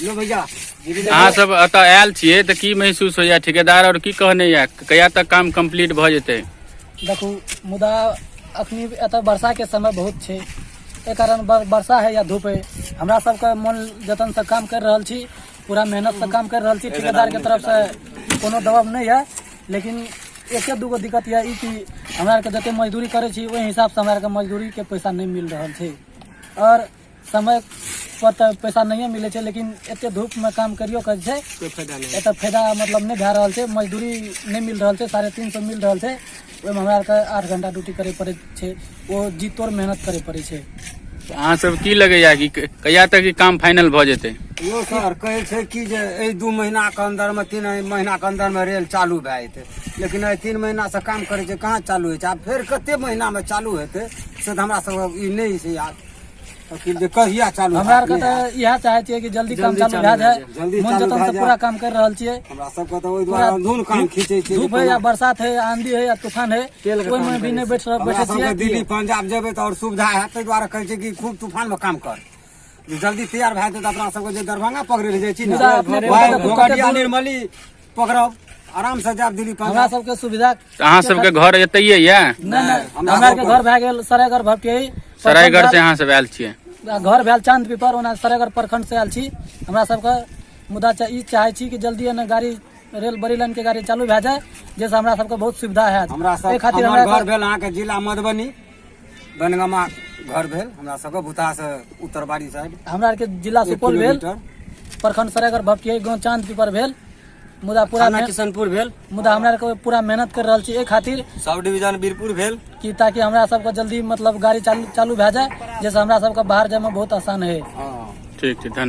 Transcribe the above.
लो भैया। अहाँ सब एतऽ आयल छियै तऽ की महसूस होइया? ठेकेदार और की कहने यऽ, कहिया तक काम कम्प्लीट भऽ जेतै? देखू, मुदा अखनी एतऽ वर्षाके समय बहुत छै, एहि कारण वर्षा है या धूप है, हमरा सबके मन जतनसँ काम करि रहल छी, पूरा मेहनतसँ काम करि रहल छी। ठेकेदारके तरफसँ कोनो दबाव नहि है, लेकिन एके दूगो दिक्कत यऽ ई कि हमरा आरके जते मजदूरी करै छी, ओहि हिसाबसँ हमरा आरके मजदूरीके पैसा नहि मिल रहल छै। आओर समय पर तऽ पैसा नहिए मिलै छै, लेकिन एते धूपमे काम करियो कऽ जे छै कोई फायदा नहि। एतऽ फायदा मतलब नहि भए रहल छै, मजदूरी नहि मिल रहल छै। 350 मिल रहल छै, ओहिमे हमरा आरके 8 घंटा ड्यूटी करे पड़ै छै, ओ जी तोड़ मेहनत करे पड़ै छै। तऽ अहाँ सब की लगैया कि कहिया तक ई काम फाइनल भऽ जेतै? यौ सर, कहै छै कि जे एहि 2 महीनाके अन्दरमे, 3 महीनाके अन्दरमे रेल चालू भए जेतै, लेकिन एहि 3 महीनासँ काम करै छै, कहाँ चालू होइ छै? आब फेर कते महीनामे चालू हेतै से तऽ हमरा सबके ई नहि छै यार कि जे कहिया चालू हमरा आरके हैत, नहि तऽ हैत। इएह चाहै छियै कि जल्दी काम जल्दी चालू भए चालू जाय। भए जाय। जल्दी मन चालू जतन भए से जाय। पूरा काम करि रहल छियै। हमरा सबके तऽ ओहि दुआरे अंधून काम खींचै छियै। धूप है या बरसात है या आंधी है या तूफान है, ओहिमे भी नहि बैठ हमरा बैठे सबके छियै। दिल्ली पंजाब जेबै तऽ आओर सुविधा हैत, ताहि दुआरे कहै छै कि खूब तूफानमे काम कर, जे जल्दी तैयार भए जेतै तऽ अपना सबके जे दरभंगा पकड़ै लए जाइ छी ने, मुदा अपने भाय, देखू कते घोघटिया दूर- निर्मली पकड़ब, आराम से जायब दिल्ली हमरा पंजाब। सबके सुविधा तऽ अहाँ सबके घर एतैये यऽ? नहि नहि, हमरा हमरा आरके सबके- घर भए गेल सरायगढ़ भपटियाही। सरायगढ़ से अहाँ सब आयल छियै? घर भेल चांद पीपर, ओना सरायगढ़ प्रखंड से आयल छी। हमरा सबके मुदा ई चाहै छी कि जल्दी एने गाड़ी रेल बड़ी लाइन के गाड़ी चालू भए जाय, जाहिसँ हमरा सबके बहुत सुविधा हैत। हमरा सब एहि खातिर हमर हमरा घर भेल अहाँके जिला मधुबनी, बनगामा घर भेल हमरा सबके, भूतहा से उत्तरबाड़ी साइड। हमरा आरके जिला एक सुपौल भेल, किलोमीटर। प्रखंड सरायगढ़ भपटियाही, गाँव चांद पीपर भेल। मुदा पूरा थाना किशनपुर भेल। मुदा हमरा आरके पूरा मेहनत कर रहल छी एहि खातिर सब डिवीजन वीरपुर भेल कि ताकि हमरा सबके जल्दी मतलब गाड़ी चालू चालू भए जाय, जाहिसँ हमरा सबके बाहर जायमे बहुत आसान है। हँ। ठीक छै, धन्यवाद।